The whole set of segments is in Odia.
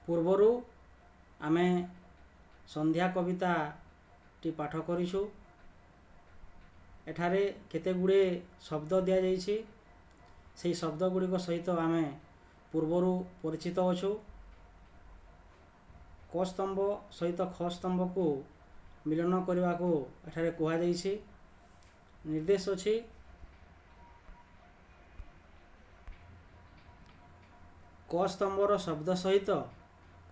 ପୂର୍ବରୁ ଆମେ ସନ୍ଧ୍ୟା କବିତାଟି ପାଠ କରିଛୁ। ଏଠାରେ କେତେ ଗୁଡ଼ିଏ ଶବ୍ଦ ଦିଆଯାଇଛି, ସେହି ଶବ୍ଦ ଗୁଡ଼ିକ ସହିତ ଆମେ ପୂର୍ବରୁ ପରିଚିତ ଅଛୁ। କ ସ୍ତମ୍ଭ ସହିତ ଖ ସ୍ତମ୍ଭକୁ ମିଳନ କରିବାକୁ ଏଠାରେ କୁହାଯାଇଛି। ନିର୍ଦ୍ଦେଶ ଅଛି, କ ସ୍ତମ୍ଭର ଶବ୍ଦ ସହିତ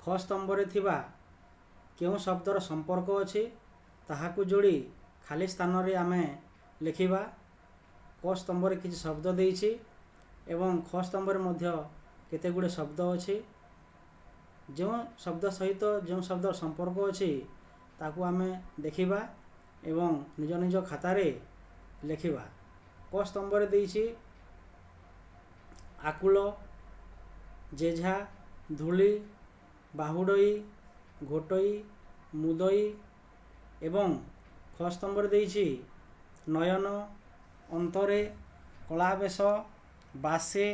ଖ ସ୍ତମ୍ଭରେ ଥିବା କେଉଁ ଶବ୍ଦର ସମ୍ପର୍କ ଅଛି, ତାହାକୁ ଯୋଡ଼ି ଖାଲି ସ୍ଥାନରେ ଆମେ ଲେଖିବା। କ ସ୍ତମ୍ଭରେ କିଛି ଶବ୍ଦ ଦେଇଛି ଏବଂ ଖ ସ୍ତମ୍ଭରେ ମଧ୍ୟ କେତେ ଗୁଡ଼ିଏ ଶବ୍ଦ ଅଛି। ଯେଉଁ ଶବ୍ଦ ସହିତ ଯେଉଁ ଶବ୍ଦର ସମ୍ପର୍କ ଅଛି, ତାକୁ ଆମେ ଦେଖିବା ଏବଂ ନିଜ ନିଜ ଖାତାରେ ଲେଖିବା। କ ସ୍ତମ୍ଭରେ ଦେଇଛି ଆକୁଳ, ଜେଝା, ଧୂଳି, ବାହୁଡ଼ଇ, ଘୋଟଇ, ମୁଦଇ ଏବଂ ଖ ସ୍ତମ୍ଭରେ ଦେଇଛି ନୟନ, ଅନ୍ତରେ, କଳାବେଶ, ବାସେ,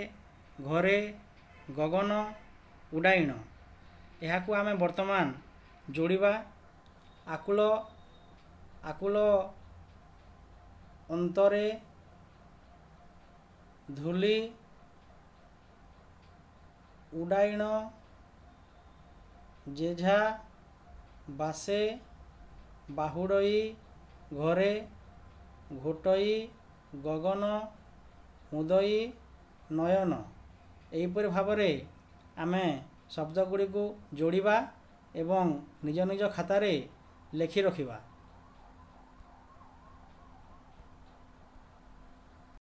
ଘରେ, ଗଗନ, ଉଡ଼ାଇଣ। ଏହାକୁ ଆମେ ବର୍ତ୍ତମାନ ଯୋଡ଼ିବା। ଆକୁଳ, ଆକୁଳ, ଅନ୍ତରେ, ଧୂଳି, ଉଡ଼ାଇଣ, ଜେଝା, ବାସେ, ବାହୁଡ଼ଇ, ଘରେ, ଘୋଟଇ, ଗଗନ, ମୁଦଇ, ନୟନ। ଏହିପରି ଭାବରେ ଆମେ ଶବ୍ଦ ଗୁଡ଼ିକୁ ଯୋଡ଼ିବା ଏବଂ ନିଜ ନିଜ ଖାତାରେ ଲେଖି ରଖିବା।